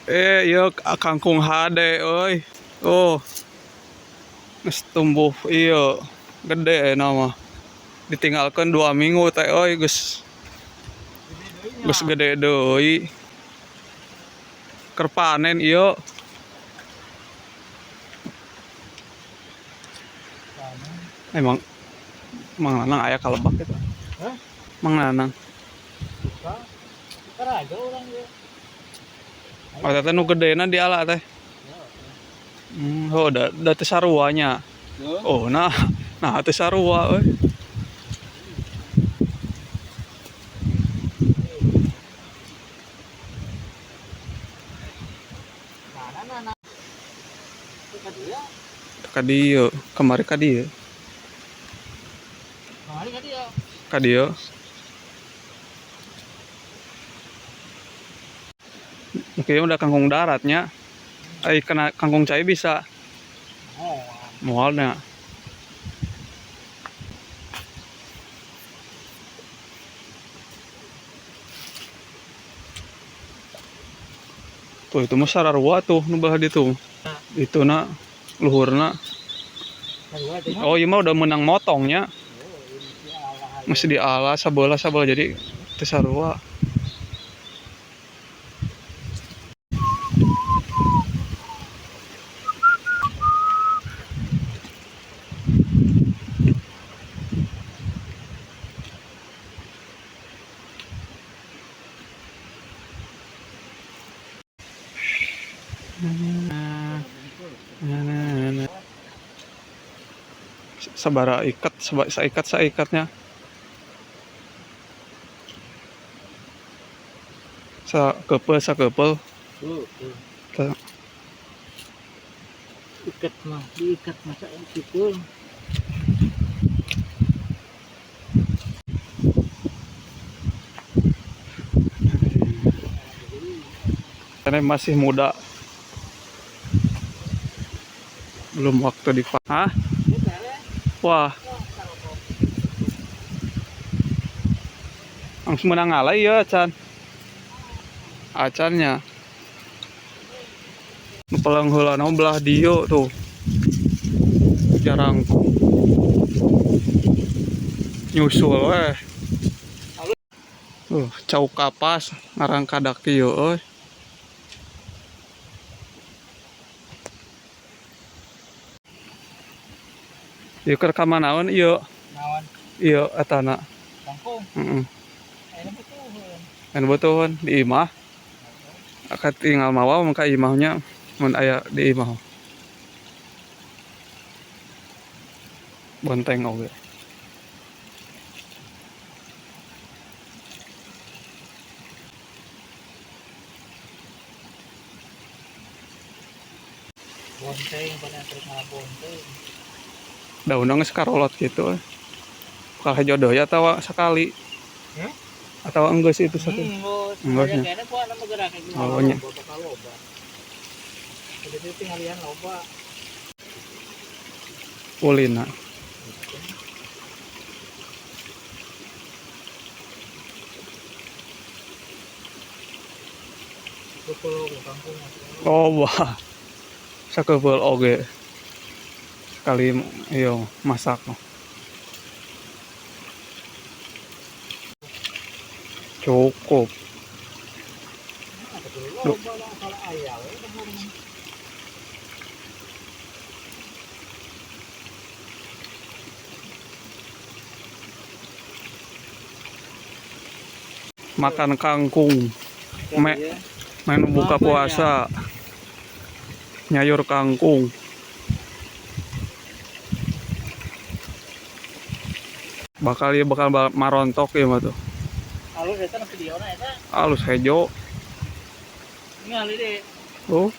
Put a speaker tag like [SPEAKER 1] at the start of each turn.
[SPEAKER 1] Ieu kangkung hade euy. Oh. Geus tumbuh ieu gede ayeuna mah. Ditinggalkeun 2 minggu teh euy geus geus gede deui. Keur panen ieu. Emang Mang Nanang aya ka lebak eta.
[SPEAKER 2] Hah?
[SPEAKER 1] Mang Nanang.
[SPEAKER 2] Buka. Karajo urang ieu.
[SPEAKER 1] Oh, teh nu gedena diala teh. Oh, da teu sarua nya. Oh, nah, nah teu sarua euy.
[SPEAKER 2] Mana nana? Ka dieu.
[SPEAKER 1] Ka dieu, kamari ka dieu.
[SPEAKER 2] Kamari ka dieu.
[SPEAKER 1] Ka dieu. Mungkin udah kangkung daratnya. Ai kena kangkung cai bisa.
[SPEAKER 2] Oh.
[SPEAKER 1] Moalnya. Tuh itu mah sararua tuh nu belah ditu. Itu na luhurna. Oh iya mah udah menang motongnya. Masih diala sabelah sabelah jadi teu sarua. Sabara ikat, saikat saikatnya. Sakepel sakepel.
[SPEAKER 2] Tuh. Ikat mah, diikat masa gitu.
[SPEAKER 1] Karena masih muda. Belum waktu di Hah? Wah. Langsung menang alay ya, Acan. Acannya. Nu palang heula na belah dieu tuh. Jarang nyusul weh. Cau kapas ngarang kadak ieu euy. Ieu keur ka manaon ieu?
[SPEAKER 2] Naon?
[SPEAKER 1] Ieu etana.
[SPEAKER 2] Kangkung.
[SPEAKER 1] Heeh.
[SPEAKER 2] Aya butuheun.
[SPEAKER 1] Anu butuheun di imah. Akan tinggal mawa mun ka imahnya mun aya di imah. Bonteng oge.
[SPEAKER 2] Bonteng pada terus malah bonteng.
[SPEAKER 1] Daunna geus karolot gitu. Bakal hejo deui atawa sekali.
[SPEAKER 2] Hmm?
[SPEAKER 1] Atau enggeus itu satu.
[SPEAKER 2] Enggeus.
[SPEAKER 1] Enggeus nya.
[SPEAKER 2] Kayaknya gua anu gerak kayak gini.
[SPEAKER 1] Oh, nya.
[SPEAKER 2] Bakal loba. Jadi tinggalian loba.
[SPEAKER 1] Ulina. Oh, wah. Sakebeul oge. Sekali ieu masak. Cukup. Duh. Makan kangkung. Main buka puasa. Nyayur kangkung. Bakal ieu bakal marontok ieu mah tuh.
[SPEAKER 2] Alus eta nu videona eta.
[SPEAKER 1] Alus hejo.
[SPEAKER 2] Ningali deh.
[SPEAKER 1] Oh.